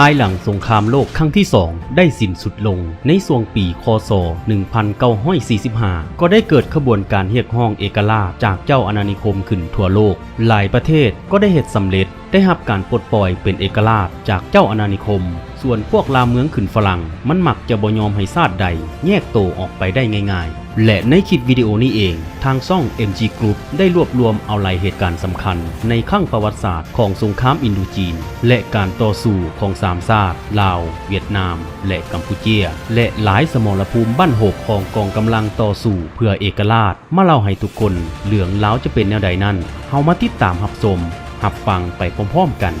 ພາຍຫຼັງສົງຄາມໂລກຄັ້ງທີສອງໄດ້ສິ້ນສຸດລົງ, ໃນຊ່ວງປີ ຄ.ສ. ໜຶ່ງພັນເກົ້າຮ້ອຍສີ່ສິບຫ້າ ກໍໄດ້ເກີດຂະບວນການຮຽກຮ້ອງເອກະລາດຈາກເຈົ້າອານານິຄົມຂຶ້ນທົ່ວໂລກ. ຫຼາຍປະເທດກໍໄດ້ເຮັດສຳເລັດ, ໄດ້ຮັບການປົດປ່ອຍເປັນເອກະລາດຈາກເຈົ້າອານານິຄົມ. ສ່ວນພວກລ່າເມືອງຂຶ້ນຝຣັ່ງ ມັນມັກຈະບໍ່ຍອມໃຫ້ຊາດໃດແຍກໂຕອອກໄປໄດ້ງ່າຍໆ. ແລະ ໃນຄລິບວິດີໂອນີ້ເອງ, ທາງຊ່ອງ ເອັມຈີ Group ໄດ້ລວບລວມເອົາລາຍເຫດການສຳຄັນໃນຄັ້ງປະຫວັດສາດຂອງສົງຄາມອິນໂດຈີນ ແລະ ການຕໍ່ສູ້ຂອງສາມຊາດ ລາວ, ຫວຽດນາມ ແລະ ກຳປູເຈຍ ແລະ ຫຼາຍສະໝໍລະພູມບັ້ນຮົບຂອງກອງກຳລັງຕໍ່ສູ້ເພື່ອເອກະລາດ ມາເລົ່າໃຫ້ທຸກຄົນ. ເລື່ອງລາວຈະເປັນແນວໃດນັ້ນ, ເຮົາມາຕິດຕາມຮັບຊົມ, ຮັບຟັງໄປພ້ອມໆກັນ.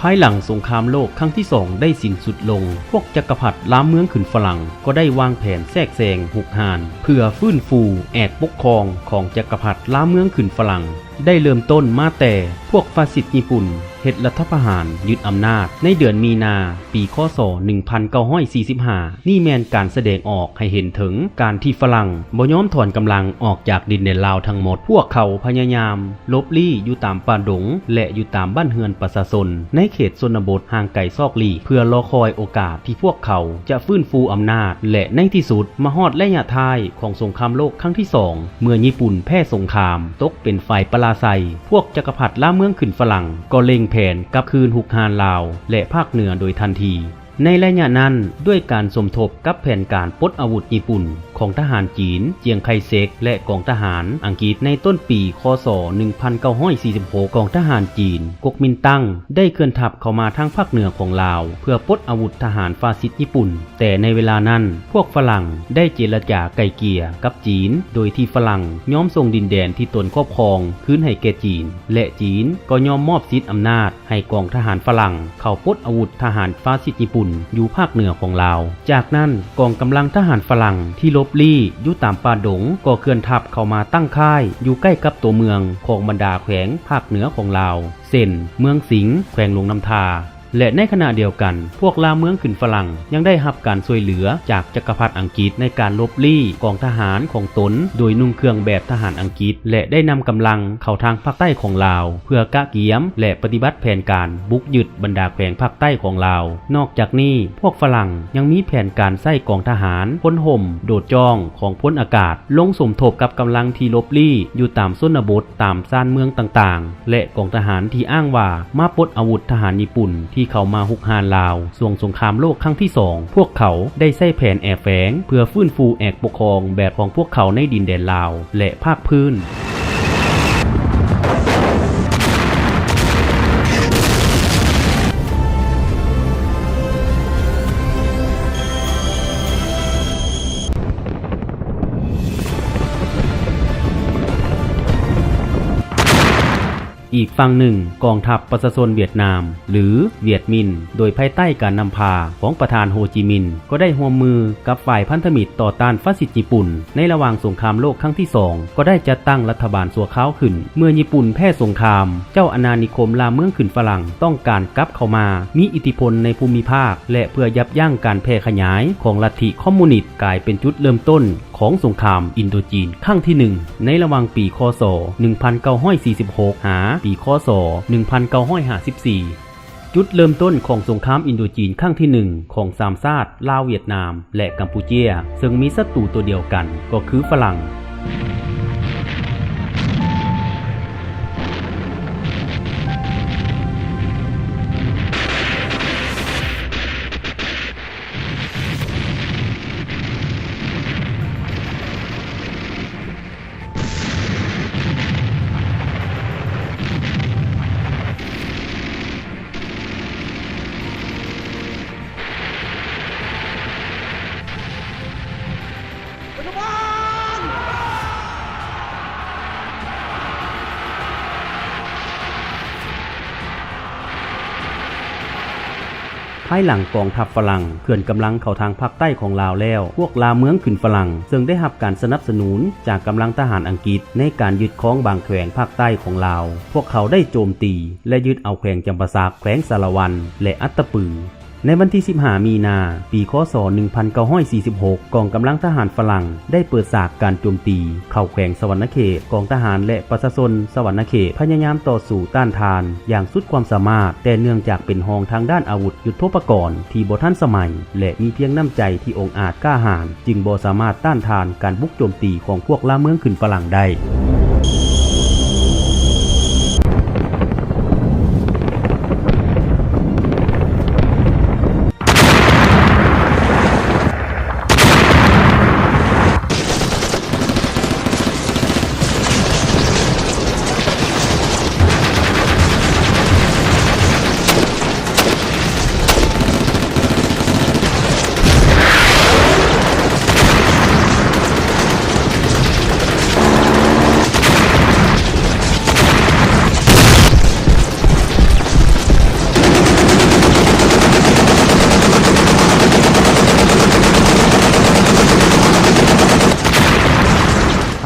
ພາຍຫຼັງສົງຄາມໂລກຄັ້ງທີສອງໄດ້ສິ້ນສຸດລົງ, ພວກຈັກກະພັດລ່າເມືອງຂຶ້ນຝຣັ່ງກໍໄດ້ວາງແຜນແຊກແຊງຮຸກຮານ ເພື່ອຟື້ນຟູແອກປົກຄອງຂອງຈັກກະພັດລ່າເມືອງຂຶ້ນຝຣັ່ງ. ໄດ້ເລີ່ມຕົ້ນມາແຕ່ພວກຟາຊິດຍີ່ປຸ່ນເຮັດລັດຖະປະຫານຍຶດອຳນາດໃນເດືອນມີນາ ປີ ຄ.ສ. ໜຶ່ງພັນເກົ້າຮ້ອຍສີ່ສິບຫ້າ ນີ້ແມ່ນການສະແດງອອກໃຫ້ເຫັນເຖິງການທີ່ຝຣັ່ງບໍ່ຍອມຖອນກຳລັງອອກຈາກດິນແດນລາວທັງໝົດ. ພວກເຂົາພະຍາຍາມຫຼົບລີ້ຢູ່ຕາມປ່າດົງ ແລະ ຢູ່ຕາມບ້ານເຮືອນປະຊາຊົນໃນເຂດຊົນນະບົດຫ່າງໄກຊອກຫຼີກ ເພື່ອລໍຄອຍໂອກາດທີ່ພວກເຂົາຈະຟື້ນຟູອຳນາດ ແລະ ໃນທີ່ສຸດມາຮອດໄລຍະທ້າຍຂອງສົງຄາມໂລກຄັ້ງທີສອງ ເມື່ອຍີ່ປຸ່ນແພ້ສົງຄາມ, ຕົກເປັນຝ່າຍປະລາໄຊ, ພວກຈັກກະພັດລ່າເມືອງຂຶ້ນຝຣັ່ງກໍເລັ່ງແຜນກັບຄືນຮຸກຮານລາວ ແລະ ພາກເໜືອໂດຍທັນທີ. ໃນໄລຍະນັ້ນ, ດ້ວຍການສົມທົບກັບແຜນການປົດອາວຸດຍີ່ປຸ່ນຂອງທະຫານຈີນ ຈຽງໄຄເຊັກ ແລະ ກອງທະຫານອັງກິດ, ໃນຕົ້ນປີ ຄ.ສ. ໜຶ່ງພັນເກົ້າຮ້ອຍສີ່ສິບຫົກ ກອງທະຫານຈີນ ກົກມິນຕັງ ໄດ້ເຄື່ອນທັບເຂົ້າມາທາງພາກເໜືອຂອງລາວ ເພື່ອປົດອາວຸດທະຫານຟາຊິດຍີ່ປຸ່ນ. ແຕ່ໃນເວລານັ້ນ, ພວກຝຣັ່ງໄດ້ເຈລະຈາໄກ່ເກ່ຍກັບຈີນ, ໂດຍທີ່ຝຣັ່ງຍອມສົ່ງດິນແດນທີ່ຕົນຄອບຄອງຄືນໃຫ້ແກ່ຈີນ ແລະ ຈີນກໍຍອມມອບສິດອຳນາດໃຫ້ກອງທະຫານຝຣັ່ງເຂົ້າປົດອາວຸດທະຫານຟາຊິດຍີ່ປຸ່ນຢູ່ພາກເໜືອຂອງລາວ. ຈາກນັ້ນ, ກອງກຳລັງທະຫານຝຣັ່ງທີ່ຫຼົບລີ້ຢູ່ຕາມປ່າດົງກໍເຄື່ອນທັບເຂົ້າມາຕັ້ງຄ້າຍຢູ່ໃກ້ກັບຕົວເມືອງຂອງບັນດາແຂວງພາກເໜືອຂອງລາວ ເຊັ່ນ ເມືອງສິງ, ແຂວງຫຼວງນ້ຳທາ. ແລະ ໃນຂະນະດຽວກັນ, ພວກລ່າເມືອງຂຶ້ນຝຣັ່ງຍັງໄດ້ຮັບການຊ່ວຍເຫຼືອຈາກຈັກກະພັດອັງກິດໃນການຫຼົບລີ້ກອງທະຫານຂອງຕົນ ໂດຍນຸ່ງເຄື່ອງແບບທະຫານອັງກິດ ແລະ ໄດ້ນຳກຳລັງເຂົ້າທາງພາກໃຕ້ຂອງລາວ ເພື່ອກະກຽມ ແລະ ປະຕິບັດແຜນການບຸກຍຶດບັນດາແຂວງພາກໃຕ້ຂອງລາວ. ນອກຈາກນີ້, ພວກຝຣັ່ງຍັງມີແຜນການໃຊ້ກອງທະຫານພົນຮົ່ມໂດດຈ້ອງຂອງພົນອາກາດ ລົງສົມທົບກັບກຳລັງທີ່ຫຼົບລີ້ຢູ່ຕາມຊົນນະບົດ, ຕາມຊານເມືອງຕ່າງໆ ແລະ ກອງທະຫານທີ່ອ້າງວ່າມາປົດອາວຸດທະຫານຍີ່ປຸ່ນທີ່ເຂົ້າມາຮຸກຮານລາວຊ່ວງສົງຄາມໂລກຄັ້ງທີສອງ. ພວກເຂົາໄດ້ໃຊ້ແຜນແອບແຝງເພື່ອຟື້ນຟູແອກປົກຄອງແບບຂອງພວກເຂົາໃນດິນແດນລາວ ແລະ ພາກພື້ນ. ອີກຝັ່ງໜຶ່ງ, ກອງທັບປະຊາຊົນຫວຽດນາມ ຫຼື ຫວຽດມິນ ໂດຍພາຍໃຕ້ການນຳພາຂອງປະທານໂຮຈິມິນ ກໍໄດ້ຮ່ວມມືກັບຝ່າຍພັນທະມິດຕໍ່ຕ້ານຟາຊິດຍີ່ປຸ່ນ ໃນລະຫວ່າງສົງຄາມໂລກຄັ້ງທີສອງ ກໍໄດ້ຈັດຕັ້ງລັດຖະບານຊົ່ວຄາວຂຶ້ນ. ເມື່ອຍີ່ປຸ່ນແພ້ສົງຄາມ, ເຈົ້າອານານິຄົມລ່າເມືອງຂຶ້ນຝຣັ່ງຕ້ອງການກັບເຂົ້າມາມີອິດທິພົນໃນພູມິພາກ ແລະ ເພື່ອຢັບຢັ້ງການແຜ່ຂະຫຍາຍຂອງລັດທິຄອມມູນິດ ກາຍເປັນຈຸດເລີ່ມຕົ້ນຂອງສົງຄາມອິນໂດຈີນຄັ້ງທີໜຶ່ງ ໃນລະຫວ່າງປີ ຄ.ສ. ໜຶ່ງພັນເກົ້າຮ້ອຍສີ່ສິບຫົກ ຫາ ປີ ຄ.ສ. ໜຶ່ງພັນເກົ້າຮ້ອຍຫ້າສິບສີ່. ຈຸດເລີ່ມຕົ້ນຂອງສົງຄາມອິນໂດຈີນຄັ້ງທີໜຶ່ງຂອງສາມຊາດ ລາວ, ຫວຽດນາມ ແລະ ກຳປູເຈຍ ເຊິ່ງມີສັດຕູຕົວດຽວກັນກໍຄືຝຣັ່ງ. ປະທະຫວັງ! ພາຍຫຼັງກອງທັບຝຣັ່ງເຄື່ອນກຳລັງເຂົ້າທາງພາກໃຕ້ຂອງລາວແລ້ວ, ພວກລ່າເມືອງຂຶ້ນຝຣັ່ງ ເຊິ່ງໄດ້ຮັບການສະໜັບສະໜູນຈາກກຳລັງທະຫານອັງກິດ ໃນການຍຶດຄອງບາງແຂວງພາກໃຕ້ຂອງລາວ, ພວກເຂົາໄດ້ໂຈມຕີ ແລະ ຍຶດເອົາແຂວງຈຳປາສັກ, ແຂວງສາລະວັນ ແລະ ອັດຕະປື. ໃນວັນທີສິບຫ້າ ມີນາ ປີ ຄ.ສ. ໜຶ່ງພັນເກົ້າຮ້ອຍສີ່ສິບຫົກ ກອງກຳລັງທະຫານຝຣັ່ງໄດ້ເປີດສາກການໂຈມຕີເຂົ້າແຂວງສະຫວັນນະເຂດ. ກອງທະຫານ ແລະ ປະຊາຊົນສະຫວັນນະເຂດພະຍາຍາມຕໍ່ສູ້ຕ້ານທານຢ່າງສຸດຄວາມສາມາດ, ແຕ່ເນື່ອງຈາກເປັນຮອງທາງດ້ານອາວຸດຍຸດໂທປະກອນທີ່ບໍ່ທັນສະໄໝ ແລະ ມີພຽງນ້ຳໃຈທີ່ອົງອາດກ້າຫານ, ຈຶ່ງບໍ່ສາມາດຕ້ານທານການບຸກໂຈມຕີຂອງພວກລ່າເມືອງຂຶ້ນຝຣັ່ງໄດ້.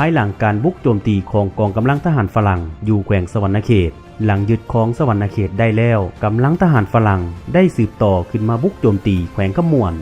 ພາຍຫຼັງການບຸກໂຈມຕີຂອງກອງກຳລັງທະຫານຝຣັ່ງຢູ່ແຂວງສະຫວັນນະເຂດ, ຫຼັງຍຶດຄອງສະຫວັນນະເຂດໄດ້ແລ້ວ, ກຳລັງທະຫານຝຣັ່ງໄດ້ສືບຕໍ່ຂຶ້ນມາບຸກໂຈມຕີແຂວງຄຳມ່ວນ.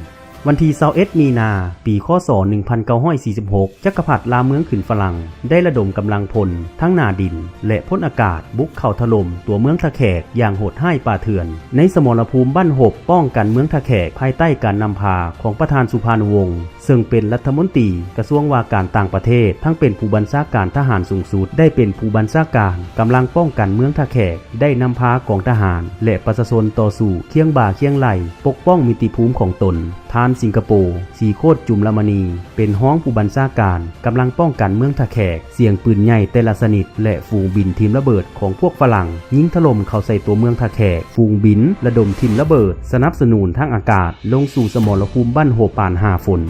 ວັນທີຊາວເອັດ ມີນາ ປີ ຄ.ສ. ໜຶ່ງພັນເກົ້າຮ້ອຍສີ່ສິບຫົກ ຈັກກະພັດລ່າເມືອງຂຶ້ນຝຣັ່ງໄດ້ລະດົມກຳລັງພົນທັງໜ້າດິນ ແລະ ພົນອາກາດ ບຸກເຂົ້າຖະຫຼົ່ມຕົວເມືອງທ່າແຂກຢ່າງໂຫດຮ້າຍປ່າເຖື່ອນ. ໃນສະໝໍລະພູມບ້ານຫົບ ປ້ອງກັນເມືອງທ່າແຂກ ພາຍໃຕ້ການນຳພາຂອງປະທານສຸພານຸວົງ ເຊິ່ງເປັນລັດຖະມົນຕີກະຊວງວ່າການຕ່າງປະເທດ, ທັງເປັນຜູ້ບັນຊາການທະຫານສູງສຸດ, ໄດ້ເປັນຜູ້ບັນຊາການກຳລັງປ້ອງກັນເມືອງທ່າແຂກ, ໄດ້ນຳພາກອງທະຫານ ແລະ ປະຊາຊົນຕໍ່ສູ້ຄຽງບ່າຄຽງໄຫຼ່ ປົກປ້ອງມິຕິພູມຂອງຕົນ. ທ່ານ ສິງກະໂປ ສີໂຄດຈຸມລະມະນີ ເປັນຮອງຜູ້ບັນຊາການກຳລັງປ້ອງກັນເມືອງທ່າແຂກ. ສຽງປືນໃຫຍ່ແຕ່ລະຊະນິດ ແລະ ຝູງບິນຖິ້ມລະເບີດຂອງພວກຝຣັ່ງຍິງຖະຫຼົ່ມເຂົ້າໃສ່ຕົວເມືອງທ່າແຂກ. ຝູງບິນລະດົມຖິ້ມລະເບີດສະໜັບສະໜູນທາງອາກາດ ລົງສູ່ສະໝໍລະພູມບ້ານຫົບປານຫ້າຝົນ.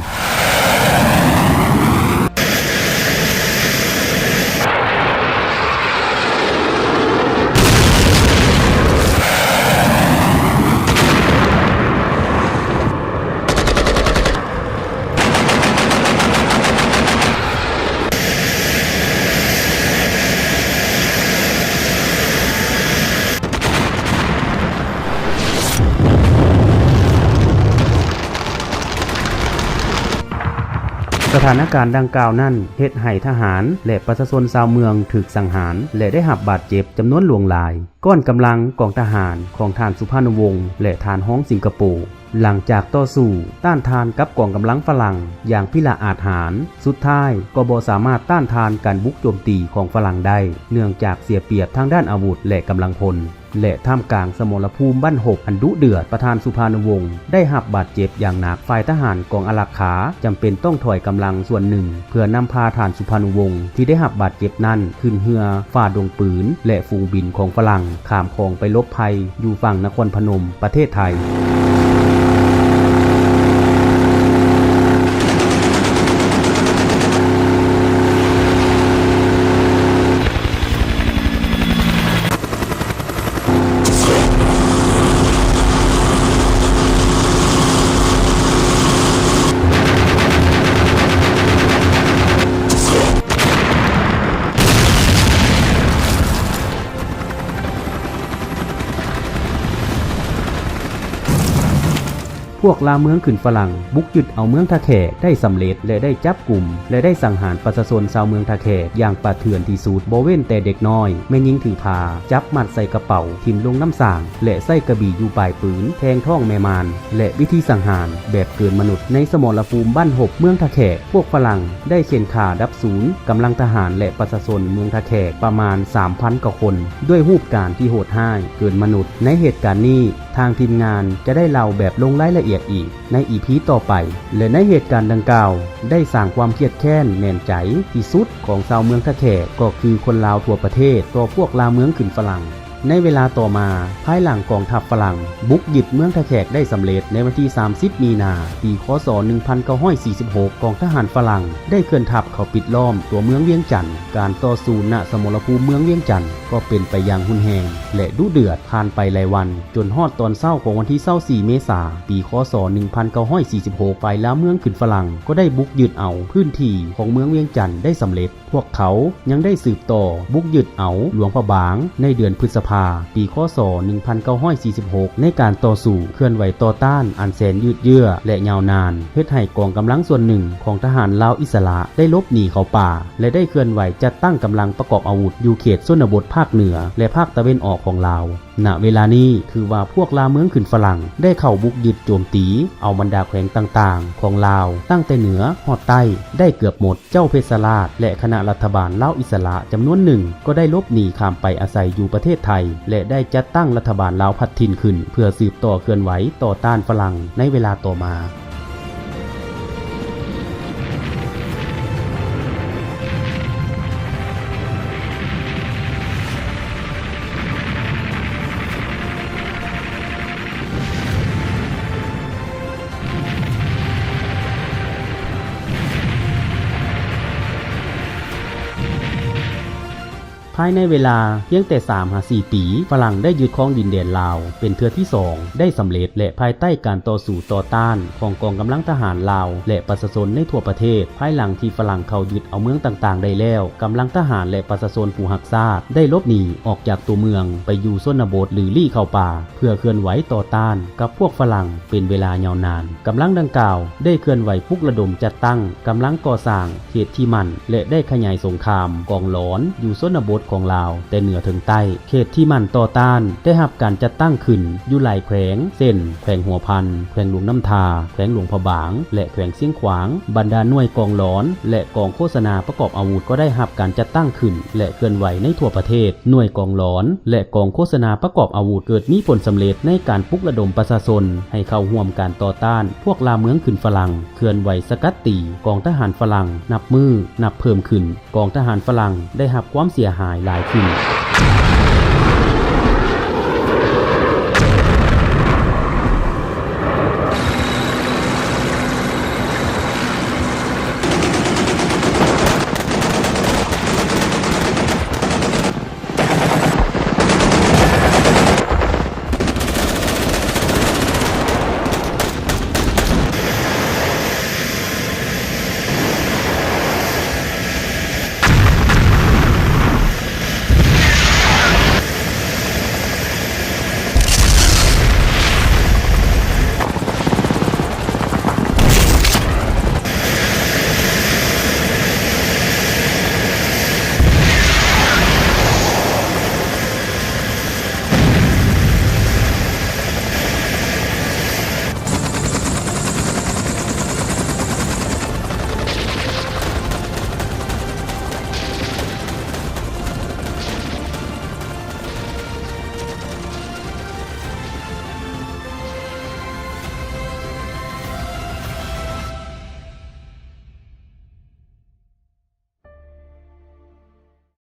ສະຖານະການດັ່ງກ່າວນັ້ນ ເຮັດໃຫ້ທະຫານ ແລະ ປະຊາຊົນຊາວເມືອງຖືກສັງຫານ ແລະ ໄດ້ຮັບບາດເຈັບຈຳນວນຫຼວງຫຼາຍ. ກ້ອນກຳລັງກອງທະຫານຂອງທ່ານສຸພານຸວົງ ແລະ ທ່ານຮອງສິງກະໂປ ຫຼັງຈາກຕໍ່ສູ້ຕ້ານທານກັບກອງກຳລັງຝຣັ່ງຢ່າງພິລະອາດຫານ, ສຸດທ້າຍກໍບໍ່ສາມາດຕ້ານທານການບຸກໂຈມຕີຂອງຝຣັ່ງໄດ້, ເນື່ອງຈາກເສຍປຽບທາງດ້ານອາວຸດ ແລະ ກຳລັງພົນ. ແລະ ທ່າມກາງສະໝໍລະພູມບັ້ນຮົບອັນດຸເດືອດ, ປະທານສຸພານຸວົງໄດ້ຮັບບາດເຈັບຢ່າງໜັກ, ຝ່າຍທະຫານກອງອາລັກຂາຈຳເປັນຕ້ອງຖອຍກຳລັງສ່ວນໜຶ່ງ ເພື່ອນຳພາທ່ານສຸພານຸວົງທີ່ໄດ້ຮັບບາດເຈັບນັ້ນ ຂຶ້ນເຮືອຝ່າດົງປືນ ແລະ ຝູງບິນຂອງຝຣັ່ງ ຂ້າມຂອງໄປຫຼົບໄພຢູ່ຝັ່ງນະຄອນພະນົມ ປະເທດໄທ. ພວກລ່າເມືອງຂຶ້ນຝຣັ່ງບຸກຍຶດເອົາເມືອງທ່າແຂກໄດ້ສຳເລັດ ແລະ ໄດ້ຈັບກຸມ ແລະ ໄດ້ສັງຫານປະຊາຊົນຊາວເມືອງທ່າແຂກຢ່າງປ່າເຖື່ອນທີ່ສຸດ, ບໍ່ເວັ້ນແຕ່ເດັກນ້ອຍ, ແມ່ຍິງຖືພາ, ຈັບມັດໃສ່ກະເປົາ, ຖິ້ມລົງນ້ຳສາງ ແລະ ໃຊ້ກະບີຢູ່ປາຍປືນແທງທ້ອງແມ່ມານ ແລະ ວິທີສັງຫານແບບເກີນມະນຸດ. ໃນສະໝໍລະພູມບັ້ນຮົບເມືອງທ່າແຂກ, ພວກຝຣັ່ງໄດ້ເຂັ່ນຂ້າດັບສູນກຳລັງທະຫານ ແລະ ປະຊາຊົນເມືອງທ່າແຂກປະມານສາມພັນກວ່າຄົນ ດ້ວຍຮູບການທີ່ໂຫດຮ້າຍເກີນມະນຸດ. ໃນເຫດການນີ້, ທາງທີມງານຈະໄດ້ເລົ່າແບບລົງລາຍລະອຽດອີກໃນອີພີຕໍ່ໄປ ແລະ ໃນເຫດການດັ່ງກ່າວໄດ້ສ້າງຄວາມຄຽດແຄ້ນແໜ້ນໃຈທີ່ສຸດຂອງຊາວເມືອງທ່າແຂກ ກໍຄືຄົນລາວທົ່ວປະເທດຕໍ່ພວກລ່າເມືອງຂຶ້ນຝຣັ່ງ. ໃນເວລາຕໍ່ມາ, ພາຍຫຼັງກອງທັບຝຣັ່ງບຸກຍຶດເມືອງທ່າແຂກໄດ້ສຳເລັດ, ໃນວັນທີສາມສິບມີນາ ປີ ຄ.ສ. ໜຶ່ງພັນເກົ້າຮ້ອຍສີ່ສິບຫົກ ກອງທະຫານຝຣັ່ງໄດ້ເຄື່ອນທັບເຂົ້າປິດລ້ອມຕົວເມືອງວຽງຈັນ. ການຕໍ່ສູ້ນະສະໝົລະພູມເມືອງວຽງຈັນກໍເປັນໄປຢ່າງຮຸນແຮງ ແລະ ດຸເດືອດ. ຜ່ານໄປຫຼາຍວັນ, ຈົນຮອດຕອນເຊົ້າຂອງວັນທີຊາວສີ່ເມສາ ປີ ຄ.ສ. ໜຶ່ງພັນເກົ້າຮ້ອຍສີ່ສິບຫົກ ຝ່າຍລາວເມືອງຂຶ້ນຝຣັ່ງກໍໄດ້ບຸກຍຶດເອົາພື້ນທີ່ຂອງເມືອງວຽງຈັນໄດ້ສຳເລັດ. ພວກເຂົາຍັງໄດ້ສືບຕໍ່ບຸກຍຶດເອົາຫຼວງພະບາງໃນເດືອນພຶດສະພາ ປີ ຄ.ສ. ໜຶ່ງພັນເກົ້າຮ້ອຍສີ່ສິບຫົກ ໃນການຕໍ່ສູ້ເຄື່ອນໄຫວຕໍ່ຕ້ານອັນແສນຍືດເຍື້ອ ແລະ ຍາວນານ, ເຮັດໃຫ້ກອງກຳລັງສ່ວນໜຶ່ງຂອງທະຫານລາວອິດສະຫຼະໄດ້ຫຼົບໜີເຂົ້າປ່າ ແລະ ໄດ້ເຄື່ອນໄຫວຈັດຕັ້ງກຳລັງປະກອບອາວຸດຢູ່ເຂດຊົນນະບົດພາກເໜືອ ແລະ ພາກຕາເວັນອອກຂອງລາວ. ນະເວລານີ້ ຖືວ່າພວກລ່າເມືອງຂຶ້ນຝຣັ່ງໄດ້ເຂົ້າບຸກຍຶດໂຈມຕີເອົາບັນດາແຂວງຕ່າງໆຂອງລາວ ຕັ້ງແຕ່ເໜືອຮອດໃຕ້ໄດ້ເກືອບໝົດ. ເຈົ້າເພັດຊະລາດ ແລະ ຄະນະລັດຖະບານລາວອິດສະຫຼະຈຳນວນໜຶ່ງກໍໄດ້ຫຼົບໜີຂ້າມໄປອາໄສຢູ່ປະເທດໄທ ແລະ ໄດ້ຈັດຕັ້ງລັດຖະບານລາວພັດຖິ່ນຂຶ້ນ ເພື່ອສືບຕໍ່ເຄື່ອນໄຫວຕໍ່ຕ້ານຝຣັ່ງໃນເວລາຕໍ່ມາ. ພາຍໃນເວລາພຽງແຕ່ສາມຫາສີ່ປີ, ຝຣັ່ງໄດ້ຍຶດຄອງດິນແດນລາວເປັນເທື່ອທີສອງໄດ້ສຳເລັດ ແລະ ພາຍໃຕ້ການຕໍ່ສູ້ຕໍ່ຕ້ານຂອງກອງກຳລັງທະຫານລາວ ແລະ ປະຊາຊົນໃນທົ່ວປະເທດ, ພາຍຫຼັງທີ່ຝຣັ່ງເຂົ້າຍຶດເອົາເມືອງຕ່າງໆໄດ້ແລ້ວ, ກຳລັງທະຫານ ແລະ ປະຊາຊົນຜູ້ຮັກຊາດໄດ້ຫຼົບໜີອອກຈາກຕົວເມືອງໄປຢູ່ຊົນນະບົດ ຫຼື ລີ້ເຂົ້າປ່າ ເພື່ອເຄື່ອນໄຫວຕໍ່ຕ້ານກັບພວກຝຣັ່ງເປັນເວລາຍາວນານ. ກຳລັງດັ່ງກ່າວໄດ້ເຄື່ອນໄຫວປຸກລະດົມຈັດຕັ້ງກຳລັງກໍ່ສ້າງເຂດທີ່ໝັ້ນ ແລະ ໄດ້ຂະຫຍາຍສົງຄາມກອງຫຼອນຢູ່ຊົນນະບົດຂອງລາວແຕ່ເໜືອເຖິງໃຕ້. ເຂດທີ່ໝັ້ນຕໍ່ຕ້ານໄດ້ຮັບການຈັດຕັ້ງຂຶ້ນຢູ່ຫຼາຍແຂວງ ເຊັ່ນ ແຂວງຫົວພັນ, ແຂວງຫຼວງນ້ຳທາ, ແຂວງຫຼວງພະບາງ ແລະ ແຂວງຊຽງຂວາງ. ບັນດາໜ່ວຍກອງຫຼອນ ແລະ ກອງໂຄສະນາປະກອບອາວຸດກໍໄດ້ຮັບການຈັດຕັ້ງຂຶ້ນ ແລະ ເຄື່ອນໄຫວໃນທົ່ວປະເທດ. ໜ່ວຍກອງຫຼອນ ແລະ ກອງໂຄສະນາປະກອບອາວຸດເກີດມີຜົນສຳເລັດໃນການປຸກລະດົມປະຊາຊົນໃຫ້ເຂົ້າຮ່ວມການຕໍ່ຕ້ານພວກລ່າເມືອງຂຶ້ນຝຣັ່ງ, ເຄື່ອນໄຫວສະກັດຕີກອງທະຫານຝຣັ່ງນັບມື້ນັບເພີ່ມຂຶ້ນ. ກອງທະຫານຝຣັ່ງໄດ້ຮັບຄວາມເສຍຫາຍຫຼາຍຂຶ້ນ.